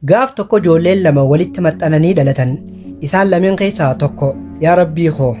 Gaaf tokko ijoolleen lama walitti maxxananii dhalatan. Isaan lameen keessaa tokko yaa Rabbii koo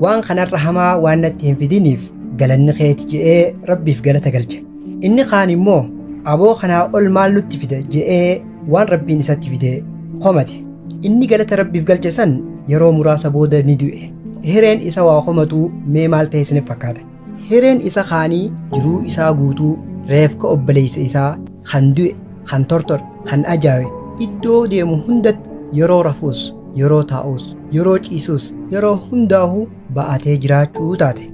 waan kanarra hamaa waan natti hin fidiniif galanni keeti je'ee Rabbiif galata galche. Inni kaan immoo aboo kanaa ol maal nutti fida je'ee waan Rabbiin isatti fide komate. Inni galata Rabbiif galche san yeroo muraasa booda ni du'e. Hireen isa waa komatuu mee maal ta'e isiniif fakkaata? Hireen isa kaanii jiruu isaa guutuu reefka obboleessa isaa kan du'e, kan tortore, kan ajaawe iddoo deemu hundatti yeroo rafuus, yeroo taa'uus, yeroo ciisuus, yeroo hundaahuu ba'atee jiraachuu taate.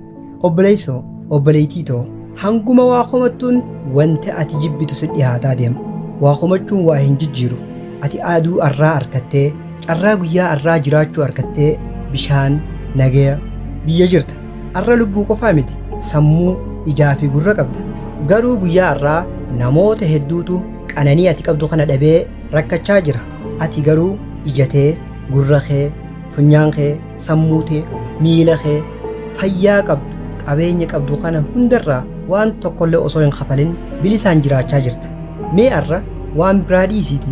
Obboleessoo, obboleettii too, hanguma waa komattuun wanti ati jibbitu si dhihaataa deema. Waa komachuun waa hin jijjiiru. Ati aduu arraa arkattee, carraa guyyaa arraa jiraachuu arkattee, bishaan, nagaya, biyya jirta. Arra lubbuu qofaa miti, sammuu, ijaa fi gurra qabda. Garuu guyyaa arraa namoota hedduutu qananii ati qabdu kana dhabee rakkachaa jira. Ati garuu ija tee, gurra kee, funyaan kee, sammuu tee, miila kee, fayyaa qabdu, qabeenya qabdu kana hundarraa waan tokkollee osoo hin kafalin bilisaan jiraachaa jirta. Mee arra waan biraa dhiisiiti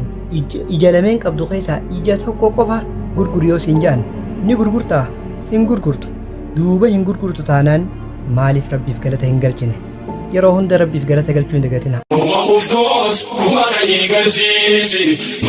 ija lameen qabdu keessaa ija tokko qofa gurguri yoo siin ja'an ni gurgurtaa? Hin gurgurtu. Duuba hin gurgurtu taanaan maaliif Rabbiif galata hin galchine? Yeroo hunda Rabbiif galata galchuu hin dagatinaa. Kuma kuftus kuma ta'ii garsiisi.